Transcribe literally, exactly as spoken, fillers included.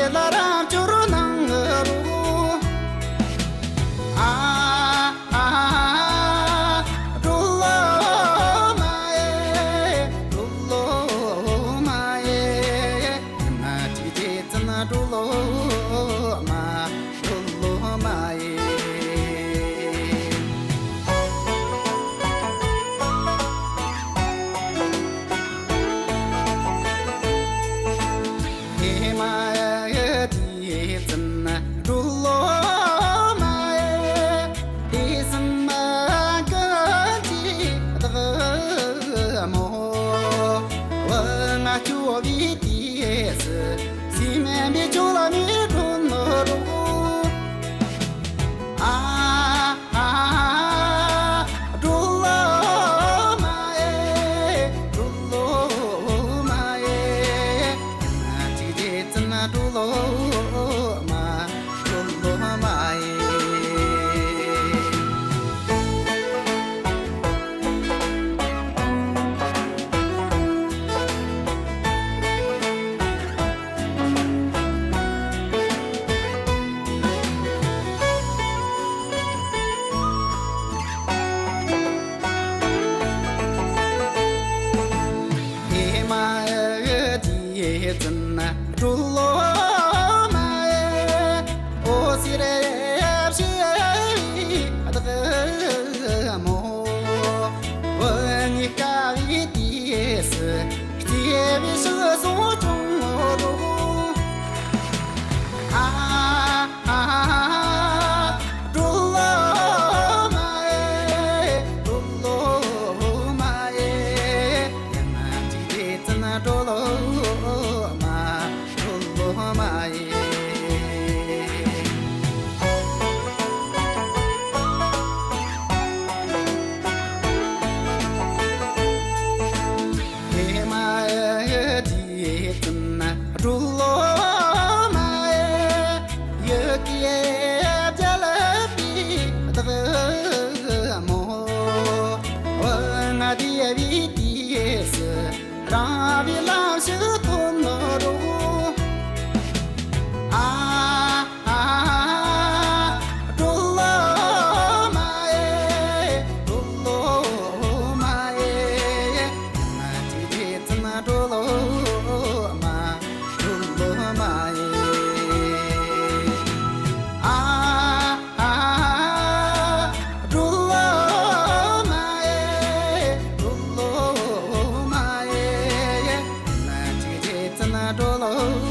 ལ་རང་བཅོལ་གནང་རོགས། ཨ་ཨ་འགྲོ་ལོ་མ་ཨེ། འགྲོ་ལོ་མ་ཨེ། ཉི་མ་གཅིག་རྗེས་ཙམ་འགྲོ་ལོ་མ། འགྲོ་ལོ་མ་ཨེ། ཨེ་མ་ཨེ། དེ་ཙམ་འགྲོ་ལོ་མ་ཨེ། དེ་སེམས་མ་ག་ཅི་བདག་མོ། བུ་ང་སྐྱོ་བའི་དུས་སུ། སེམས་པའི་ཆུ་ལ་མི་འགྲོ་ནོ་རོ། ཨ་ཨ་འགྲོ་ལོ་མ་ཨེ། འགྲོ་ལོ་མ་ཨེ། ཉི་མ་གཅིག་རྗེས་ཙམ་འགྲོ་ལོ་མ། འགྲོ་ལོ་མ་ཨེ། ཨེ་མ་ཨེ། དེ་ཙམ་འགྲོ་ལོ་མ་ཨེ། འོ་སི་རེ་ཤི་བདག་མོ། བུ་གཉིས་དཀའ་བའི་དུས་སུ། སྐྱེ་བའི་ཕྱིར་སོང་བྱུང་ངོ་རོ། ཨ་ཨ་འགྲོ་ལོ་མ་ཨེ། འགྲོ་ལོ་མ་ཨེ། ཉི་མ་གཅིག་རྗེས་ཙམ་འགྲོ་ལོ་མ། འགྲོ་ལོ་མ་ཨེ། ཨེ་མ་ཨེ། དེ་ཙམ་འགྲོ་ལོ་མ་ཨེ། ཡི་གེ་བརྒྱ་ལ་པའི་བདག་མོ། འོ་ང་བདེ་བའི་དུས་སུ། རང་བའི་ལམ་ཞིག་ཐོབ་ནོ་རོ། ཨ་ཨ་འགྲོ་ལོ་མ་ཨེ། འགྲོ་ལོ་མ་ཨེ། ཉི་མ་གཅིག་རྗེས་ཙམ་འགྲོ་ལོ་མ། འགྲོ་ལོ་མ་ཨེ། ཨ་ཨ་འགྲོ་ལོ་མ་ཨེ། འགྲོ་ལོ་མ་ཨེ། ཉི་མ་གཅིག་རྗེས་ཙམ་འགྲོ་ལོ་